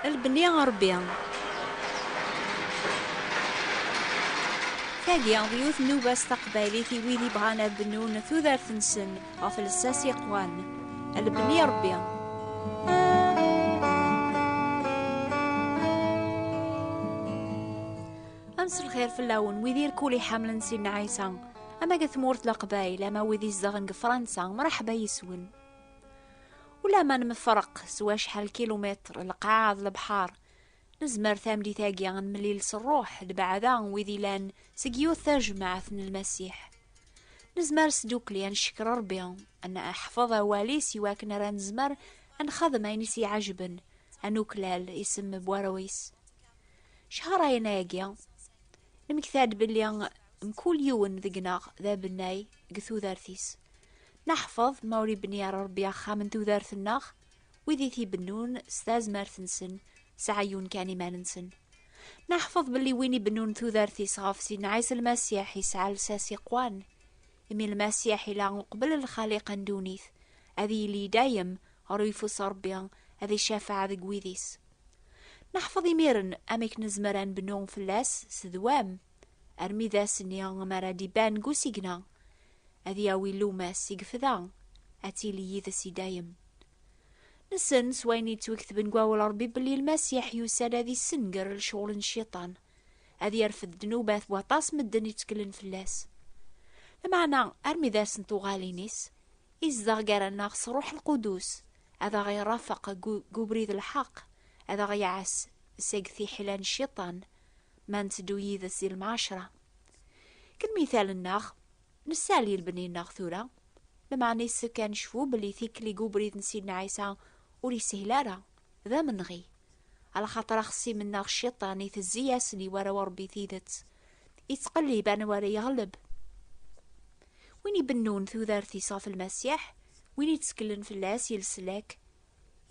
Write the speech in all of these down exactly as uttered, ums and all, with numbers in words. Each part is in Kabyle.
Lbenni Ṛebbi. Tagi d yiwet n nnuba s taqbaylit i wid ibɣan ad bnun tudert-nsen ɣef lsas iqwan. Lbenni Ṛebbi. Am s lxir fell-awen wid irkul iḥamlen Sidna Ɛisa, ama deg tmurt Leqbayel, ama wid izedɣen deg Fransa, mraḥba yis-wen. Ulamma nemfreq s wacḥal kilumitr lqaɛa d lebḥer, nezmer tameddit-agi ad nemlil s ṛṛuḥ, lbeɛda wid ilan seg yiwet tajmaɛt n Lmasiḥ. Nezmer s ddukkli ad ncekr Ṛebbi, ad neḥfeḍ awal-is iwakken ara nezmer ad nxadem ayen i s-iɛejben, ad nuklal isem n warraw-is. Cehṛayen-agi, nemmekta-d belli mkul yiwen deg-neɣ d abennay deg tudert-is. Neḥfeḍ ma ur ibni ara Ṛebbi axxam n tudert-nneɣ, wid i t-ibennun s tazmert-nsen sɛeyyun kan iman-nsen. Neḥfeḍ belli win ibennun tudert-is ɣef Sidna Ɛisa Lmasiḥ yesɛa lsas iqwan, imi Lmasiḥ ila uqbel lxaliqa n ddunit, ad yili dayem ɣer uyeffus n Ṛebbi, ad icafeɛ deg wid-is. Neḥfeḍ imiren amek nezmer ad nebnu fell-as s ddwam, armi d ass-nni mi ara d-iban deg usigna, ad yawi lluma-s i yefda, ad tili yid-s i dayem. Nessen s wayen yettwaketben deg wawal Ṛebbi belli Lmasiḥ yusa-d ad issenger lecɣel n Cciṭan, ad yerfed ddnubat n waṭas medden itteklen fell-as. Lameɛna, armi d ass n tuɣalin-is, izdeɣ gar-aneɣ s Ṛṛuḥ Lqudus, ad aɣ-irafeq gu-, deg ubrid n lḥeqq, ad aɣ-iɛass seg tiḥila n Cciṭan, ma nteddu yid-s di lemɛacra. Deg lmital-nneɣ, nessali lbenni-nneɣ tura, lameɛna yessefk ad necfu belli tikli deg ubrid n Sidna Ɛisa ur yeshil ara, d amenɣi. Alaxaṭer axṣim-nneɣ Cciṭan itezzi-yasen i warraw Ṛebbi tidet, ittqellib anwa ara yeɣleb. Win ibennun tudert-is ɣef Lmasiḥ, win itteklen fell-as i leslak,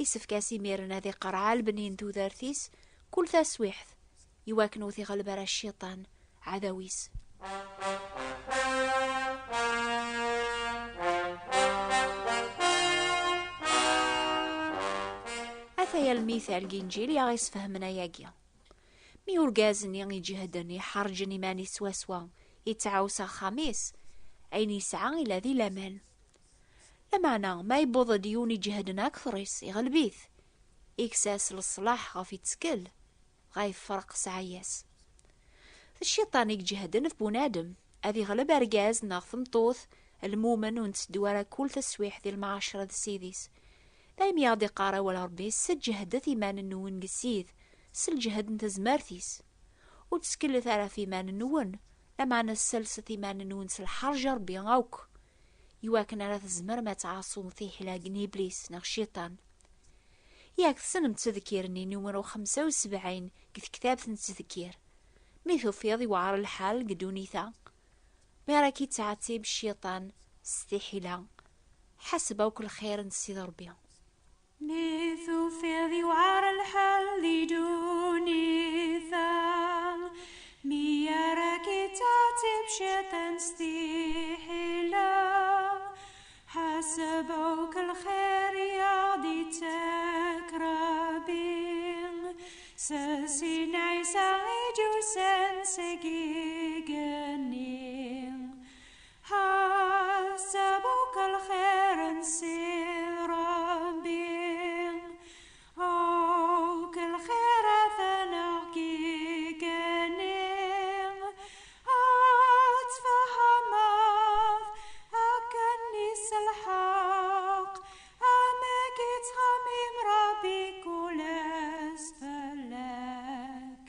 isefk-as imiren ad iqerreɛ lebni n tudert-is kul taswiḥt, iwakken ur t-iɣleb ara Cciṭan, aɛdaw-is. Ataya lmital deg Inǧil i aɣ-isfehmen ayagi. Mi urgaz-nni iǧehden, iḥerǧen iman-is swaswa, ittɛaw s axxam-is, ayen yesɛa ila di laman. Lameɛna, ma yewweḍ-d yiwen iǧehden akter-is, iɣleb-it, ikkes-as leṣlaḥ ɣef ittkel, dɣa yefreq sɛaya-s. D Cciṭan i iǧehden ɣef bunadem, ad iɣleb argaz neɣ tmeṭṭut, lmumen ur netteddu ara kul taswiḥt di lemɛacra d Ssid-is. Daymi i aɣ-d-iqqar awal Ṛebbi, sseǧhdet iman-nwen deg Ssid, s lǧehd n tezmert-is. Ur ttkellet ara ɣef iman-nwen, lameɛna sselset iman-nwen s lḥerǧ n Ṛebbi akk, iwakken ara tzemrem ad tɛaṣum tiḥila n Iblis neɣ Cciṭan. Yak tessnem ttedkir-nni numru xemsa u sebɛin deg tektabt n ttedkir. Mi tufiḍ iwɛer lḥal deg ddunit-a, mi ara k-ittɛettib Cciṭan s tiḥila, ḥaseb akk lxir n Ssid Ṛebbi. Mi tufiḍ iwɛer lḥal di ddunit-a, mi ara k-ittɛettib Cciṭan s tiḥila, ḥaseb akk lxir i aɣ-d-ittak Ṛebbi, s Sidna Ɛisa i d-yusan seg igenni. Ḥaseb akk lxir n Ssid Ṛebbi, akk lxirat n aɣ-igenni, ad tfehmeḍ akken i s lḥeqq, amek i ttxemmim Ṛebbi kul ass fell-ak.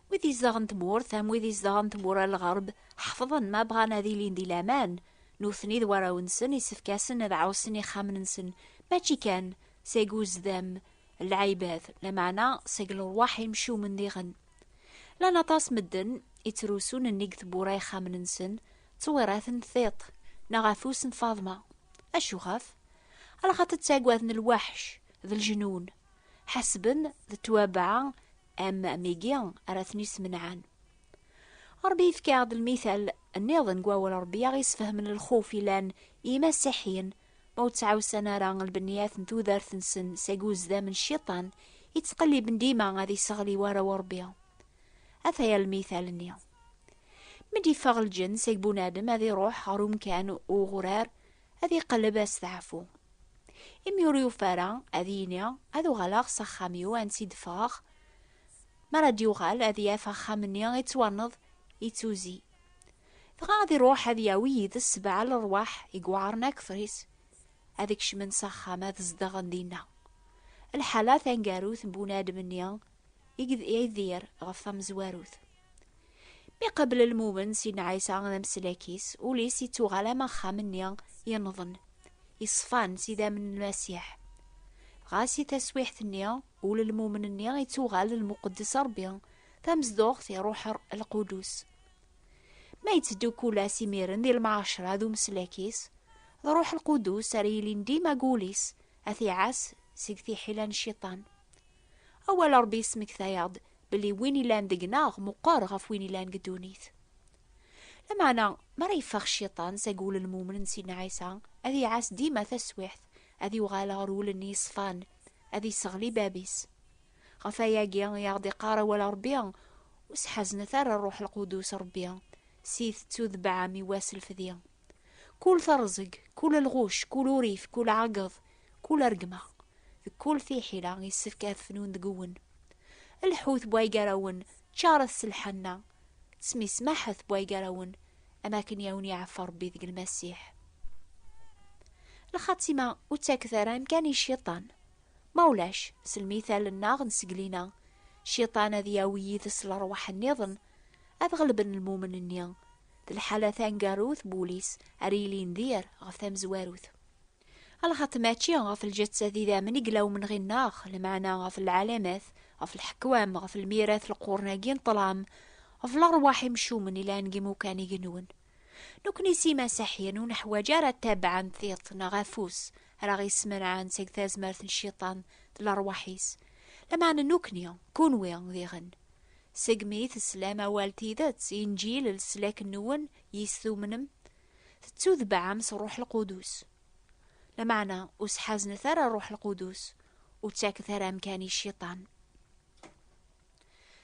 Wid izedɣen tmurt, am wid izedɣen tmura n lɣerb, ḥefḍen ma bɣan ad ilin di laman, nutni d warraw-nsen, isefk-asen ad ɛussen ixxamen-nsen, mačči kan seg uzdam n lɛibad, lameɛna seg lerwaḥ imcumen diɣen. Llan aṭas medden ittrusun nnig tmura ixxamen-nsen, ttwiraten tiṭ, neɣ afus n Faḍma. Acuɣef? Alaxaṭer ttagaden lweḥc d lejnun. Ḥesben d ttwabeɛ am migi ara ten-ismenɛen. Ṛebbi yefka-aɣ-d lmital nniḍen deg wawal Ṛebbi i aɣ-isfehmen lxuf ilan i imasiḥiyen ma ur ttɛawsan ara lbeniyat n tudert-nsen seg uzdam n Cciṭan, yettqelliben dima ad iseɣli warraw n Ṛebbi. Ataya lmital-nni. Mi d-iffeɣ lǧen seg bunadem, ad iruḥ ɣer umkan uɣurar, ad iqelleb asteɛfu. Imi ur yufi ara, ad yini: "Ad uɣaleɣ s axxam-iw ansi d-ffɣeɣ." Mi ara d-yuɣal, ad yaf axxam-nni yettwanneḍ, yettuzi. Dɣa ad iruḥ ad yawi yid-s sebɛa lerwaḥ i iweɛren akter-is, ad kecmen s axxam, ad zedɣen dinna. Lḥala taneggarut n bunadem-nni i yid-, i yidir ɣef tamezwarut. Mi qabel lmumen Sidna Ɛisa d ameslak-is, ul-is yettuɣal am axxam-nni yenḍen, yeṣfan s idammen n Lmasiḥ. Dɣa si taswiḥt-nni, ul lmumen-nni yettuɣal d lmuqeddes Ṛebbi, tamezduɣt i Ṛuḥ Lqudus. Ma yetteddu kul ass imiren di lemɛacra d umeslak-is, d Ṛuḥ Lqudus ara yilin dima deg wul-is, ad t-iɛass seg tiḥila n Cciṭan. Awal Ṛebbi yesmektay-aɣ-d belli win illan deg-neɣ meqqer ɣef win illan deg ddunit. Lameɛna, mi ara yeffeɣ Cciṭan seg wul n lmumen n Sidna Ɛisa, ad iɛass dima taswiḥt, ad yuɣal ɣer wul-nni yeṣfan, ad iseɣli bab-is. Ɣef wayagi i aɣ-d-iqqar awal Ṛebbi: "Ur sḥaznet ara Ṛṛuḥ Lqudus Ṛebbi, si tettudebɛem i wass lefdi." Kul terẓeg, kul lɣuc, kul urif, kul ɛeggeḍ, kul rregma, d kul tiḥila yessefk ad fnun deg-wen. Lḥut bway gar-awen, ččaret s lḥanna, ttmismaḥet bway gar-awen, am akken i awen-iɛeffa Ṛebbi deg Lmasiḥ. Lxatima ur ttaket ara amkan i Cciṭan. Ma ulac, s lmital-nneɣ n sseglina, Cciṭan ad yawi yid-s lerwaḥ nniḍen, ad ɣelben lmumen-nni. D lḥala taneggarut n wul-is ara yilin dir ɣef tamezwarut. Alaxaṭer mačči ɣef lǧetta d idammen i yella umenɣi-nneɣ, lameɛna ɣef lɛalamat, ɣef leḥkwam, ɣef lmirat lqurn-agi n ṭṭlam, ɣef lerwaḥ imcumen ilan deg imukan igenwen. Nekni s imasiḥiyen ur neḥwaǧ ara ttabaɛ n tiṭ neɣ afus ara ɣ-ismenɛen seg tazmert n Cciṭan d lerwaḥ-is. Lameɛna nekni, kunwi diɣen, segmi teslam awal tidet, Inǧil, leslak-nwen yis tumnem, tettudbaɛem s Ṛṛuḥ Lqudus. Lameɛna ur sḥaznet ara Ṛṛuḥ Lqudus, ur ttaket ara amkan i Cciṭan.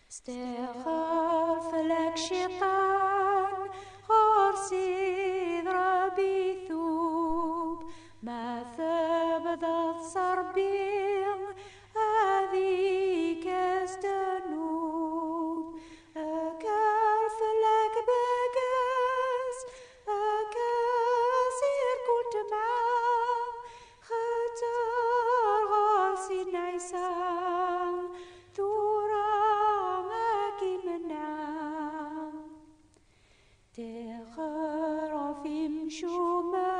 Stexer fell-ak Cciṭan, ɣur-s i d Ṛebbi tub. Ma tebded s Ṛebbi, ad ikkes ddnub. Akker fell-ak beggez, akker s irkul temɛa, xaṭer ɣer Sidna Ɛisa tura ad k-imenɛa. Tixer ɣef imcumen,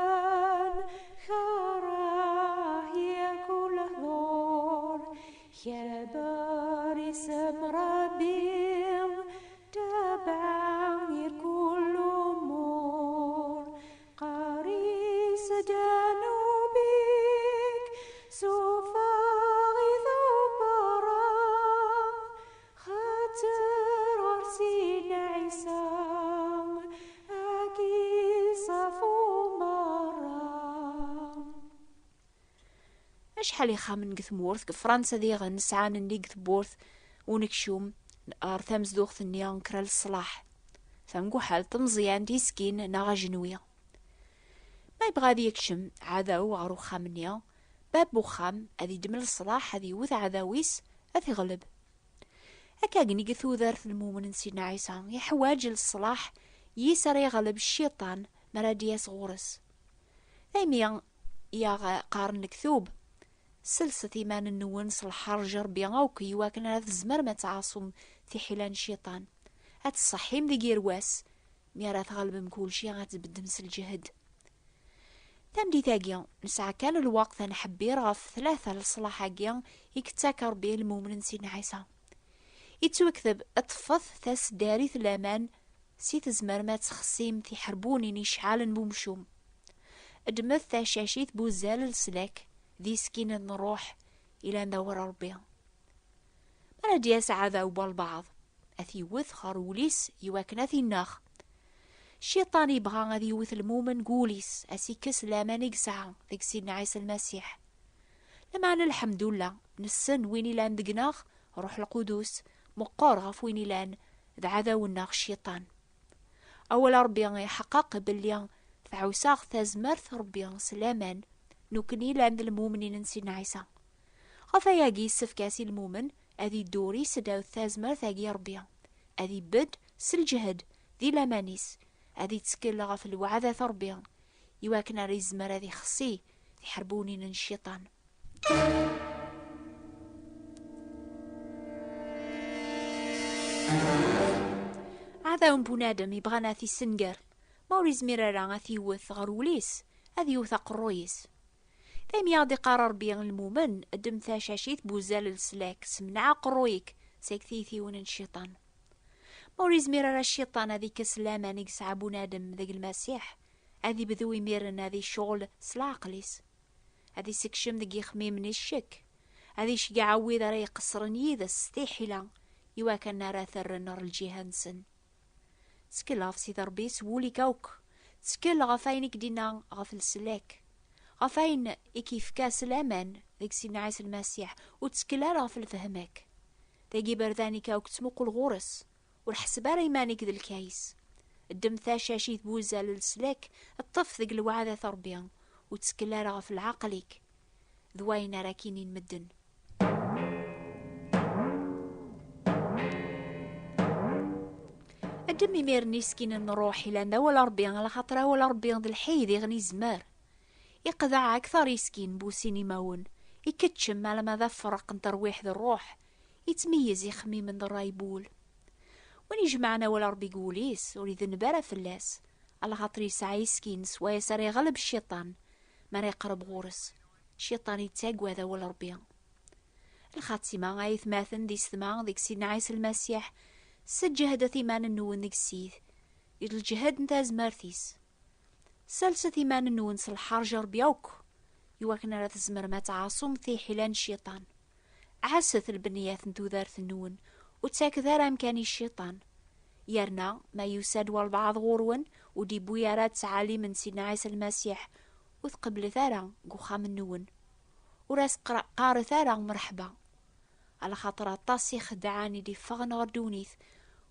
kerreh irkul lehdur, xebber isem Ṛebbi, ttabaɛ irkul umur. Qerris ddnub-ik, sufeɣ-it berra, xaṭer ɣer Sidna Ɛisa ad k-iṣafu merra. Acḥal ixxamen deg tmurt, deg Fransa diɣen, sɛan nnig tewwurt unekcum ɣer tamezduɣt-nni n kra leṣlaḥ. Tamguḥalt, tameẓyant, iskin neɣ ajenwi. Ma yebɣa ad yekcem ɛdaw ɣer uxxam-nni, bab n uxxam ad iddem leṣlaḥ ad iwet aɛdaw-is, ad t-iɣleb. Akka gen i deg tudert n lmumen n Sidna Ɛisa, iḥwaǧ leṣlaḥ yis ara iɣleb Cciṭan mi ara d-yas ɣur-s. Daymi i aɣ-qqaren lektub: "Selset iman-nwen s lḥerǧ Ṛebbi akk, iwakken ara tzemrem ad tɛaṣum tiḥila n Cciṭan, ad tṣeḥḥim deg yir wass, mi ara tɣelbem kulci ad tbeddem s lǧehd." Tameddit-agi, nesɛa kan lweqt ad nḥebbir ɣef tlata leṣlaḥ-agi i yettak Ṛebbi i lmumen n Sidna Ɛisa. Yettwekteb: "Ṭṭfet taseddarit n laman, si tzemrem ad texsim tiḥerbunin iceɛlen n umcum. Ddmet tacacit n wuzzal n leslak, d iskinen n ṛṛuḥ, ilan d awal Ṛebbi." Mi ara d-yas ɛadaw n walbeɛḍ, ad t-iwet ɣer wul-is iwakken ad t-ineɣ. Cciṭan yebɣa ad iwet lmumen deg wul-is, ad s-ikkes laman i yesɛa deg Sidna Ɛisa Lmasiḥ. Lameɛna, lḥemdullah, nessen win ilan deg-neɣ, Ruḥ Lqudus, meqqer ɣef win ilan d ɛdaw-nneɣ, Cciṭan. Awal Ṛebbi iḥeqqeq belli tɛuss-aɣ tazmert Ṛebbi s laman, nekkni ilan d lmumnin n Sidna Ɛisa. Ɣef ayagi, yessefk-as i lmumen ad iddur i seddaw tazmert-agi Ṛebbi, ad ibedd s lǧehd di laman-is, ad ittkel ɣef lweɛdat Ṛebbi, iwakken ara yezmer ad ixessi tiḥerbunin n Cciṭan. Aɛdaw n bunadem yebɣan ad t-issenger, ma ur yezmir ara ad t-iwet ɣer wul-is, ad iwet aqerruy-is. Daymi i aɣ-d-iqqar Ṛebbi i lmumen, ddem tacacit n wuzzal n leslak, semneɛ aqerruy-ik seg tiytiwin n Cciṭan. Ma ur yezmir ara Cciṭan ad ikkes laman i yesɛa bunadem deg Lmasiḥ, ad ibdu imiren ad icɣel s leɛqel-is. Ad isekcem deg yixemmimen-is ccek. Ad iceggeɛ wid ara iqeṣṣren yid-s s tiḥila, iwakken ara t-rren ɣer lǧiha-nsen. Ttkel ɣef Sidi Ṛebbi s wul-ik akk. Ttkel ɣef wayen i k-d-inna ɣef leslak, ɣef wayen i k-yefka s laman deg Sidna Ɛisa Lmasiḥ, ur ttkel ara ɣef lfehma-k. Dagi iberdan-ik akk, ttmuqul ɣur-s. Ur ḥesseb ara iman-ik d lkayes. Ddem tacacit n wuzzal n leslak, ṭṭef deg lweɛdat Ṛebbi, ur ttkel ara ɣef leɛqel-ik d wayen ara k-inin medden. Ddem imiren iskinen n ṛṛuḥ ilan d awal Ṛebbi, alaxaṭer awal Ṛebbi d lḥi diɣen izmer. Iqḍeɛ akteṛ iskin bu sin imawen, ikeččem alama d afreq n terwiḥ d ṛṛuḥ, ittmeyyez ixemmimen d ṛṛay n wul. Win ijemɛen awal Ṛebbi deg wul-is, ur idenneb ara fell-as, alaxaṭer yesɛa iskin swayes ara iɣleb Cciṭan, mi ara iqreb ɣur-s. Cciṭan yettagad awal Ṛebbi. Lxatima, ay atmaten d isetma deg Sidna Ɛisa Lmasiḥ, sseǧhdet iman-nwen deg Ssid, di lǧehd n tazmert-is. Ssalset iman-nwen s lḥerǧ Ṛebbi akk, iwakken ara tzemrem ad tɛaṣum tiḥila n Cciṭan. Ɛasset lbeniyat n tudert-nwen, ur ttaket ara amkan i Cciṭan. Yerna, ma yusa-d walbeɛḍ ɣur-wen, ur d-iwwi ara ttɛalim n Sidna Ɛisa Lmasiḥ, ur tqebblet ara deg uxxam-nwen. Ur as-qqar-, qqaret ara mreḥba. Alaxaṭer aṭas ixeddɛen i d-iffɣen ɣer ddunit,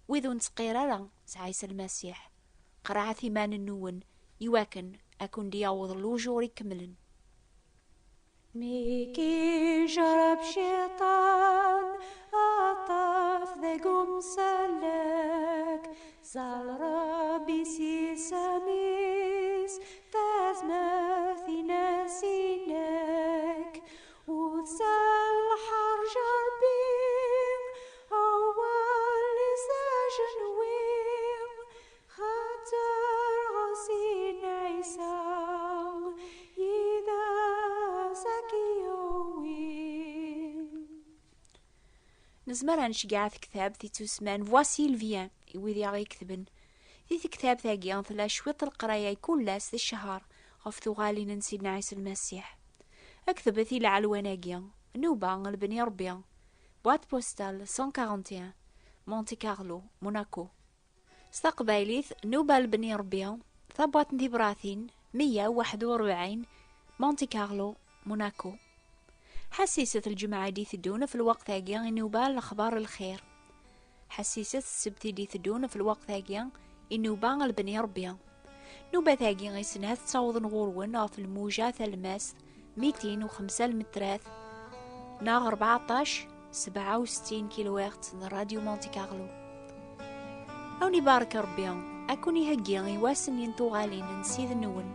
wid ur nettqir ara s Ɛisa Lmasiḥ. Qerɛet iman-nwen, iwakken ad ken-d-yaweḍ lujur ikemlen. Mi k-ijreb Cciṭan, aṭṭef deg umsellek, zal Ṛebbi si sami-s, tazmert-ines inek, ur tsal lḥerǧ Ṛebbi, awal-is d ajenwi, xaṭer ɣer Sidna Ɛisa, yid-s ad k-yewwi. Nezmer ad nceggeɛ tektabt ittusemman Voici il vient i wid i aɣ-iketben. Di tektabt-agi tella cwiṭ n leqraya i kul ass di ccher ɣef tuɣalin n Sidna Ɛisa Lmasiḥ. Ktbet i lɛelwan-agi: Nnuba n Lebni Ṛebbi, boîte postale cent quarante et un, Monte Carlo, Monaco. S taqbaylit, Nnuba n Lebni Ṛebbi, tabwaṭ n tibratin meyya u waḥed u ṛebɛin, Monte Carlo, Monaco. Ḥassiset lǧemɛa i d-iteddun ɣef lweqt-agi i nnuba n lexbar n lxir. Ḥassiset ssebt i d-iteddun ɣef lweqt-agi i nnuba n Lebni Ṛebbi. Nnubat-agi i snat ttawḍen ɣur-wen ɣef lmuja talemmast mitin u xemsa lmetrat neɣ rbeɛṭac sebɛa u settin kilohertz n Radio Monte Carlo. A wen-ibarek Ṛebbi, a ken-iheggi i wass-nni n tuɣalin n Ssid-nwen.